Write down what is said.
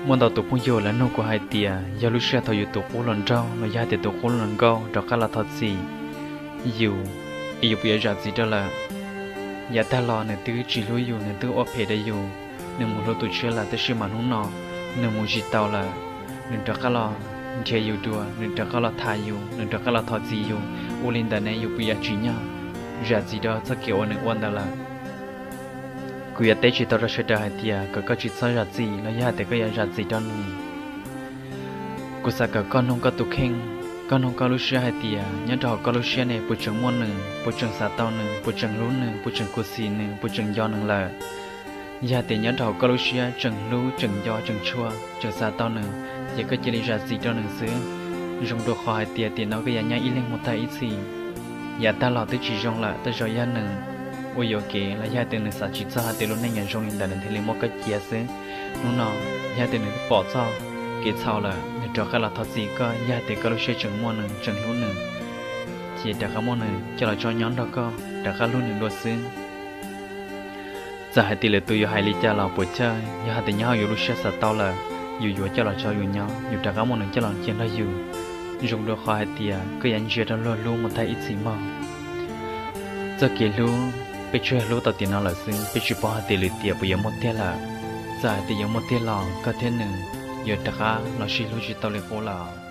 Muaj ntau tus phooj ywg lawv nug kuv hais tias yog lub sij hawm thaum yus tus qub hluas nraug los yog hais tias tus qub hluas nkauj rov qab los thov txim yus, es yus puas yuav zam txim rau lawm. Yav tag los nws twb tsis hlub yus, nws twb ua phem rau yus, nws mus hlub tus tshiab lawm, tab sis mas hnub no nws mus tsis tau lawm, nws rov qab los nrhiav yus dua, nws rov qab los tham yus, nws rov qab los thov txim yus, ua li ntawd ne yus puas yuav tsim nyog zam txim rau txoj kev uas nws ua ntawd lawm? Kuv yuav teb tsis tau rau sawv daws hais tias kom koj tsis txhob zam txim los yog hais tias koj yuav zam txim rau nws. Kuv xav kom koj nug koj tus kheej, koj nug koj lub siab hais tias nyob rau hauv koj lub siab ne puas tseem muaj nws, puas tseem xav tau nws, puas tseem hlub nws, puas tseem khuv xim nws, puas tseem nco nws lawm. Yog hais tias nyob rau hauv koj lub siab tseem hlub, tseem nco, tseem tshua, tseem xav tau nws, ces koj cia li zam txim rau nws xwb. Zoo dua qhov hais tias tiam no koj yuav nyob ib leeg mus tag ib txhis. Yav tag los twb tsis zoo lawm, tej zaum yog nws ua yuam kev los yog hais tias nws xav tsis txog hais tias lub neej yuav zoo li ntawd nws thiaj li muab koj cia xwb. Hnub no yog hais tias nws pom txog kev txhaum lawm, nws rov qab los thov txim koj, yog hais tias koj lub siab tseem muaj nws, tseem hlub nws, ces rov qab muab nws coj los tso nyob nrog koj rov qab hlub nws dua xwb. Txawm hais tias lwm tus yuav hais li cas los puas chawj, yog hais tias nyob hauv yus lub siab xav tau lawm, yus yuav coj los tso yus nyob, yus rov qab muab nws coj los cia nrog yus. Zoo dua qhov hais tias koj yuav ntsia rau luag hlub mus tag ib txhis mog. Txoj kev hlub, peb tsuas yog hlub tau tiam no lawm xwb, peb tsis paub hais tias lwm tiam puas yuav muaj tiag lawm. Txawm hais tias yuav muaj tiag los koj thiab nws yuav rov qab los sib hlub tsis tau li qub lawm.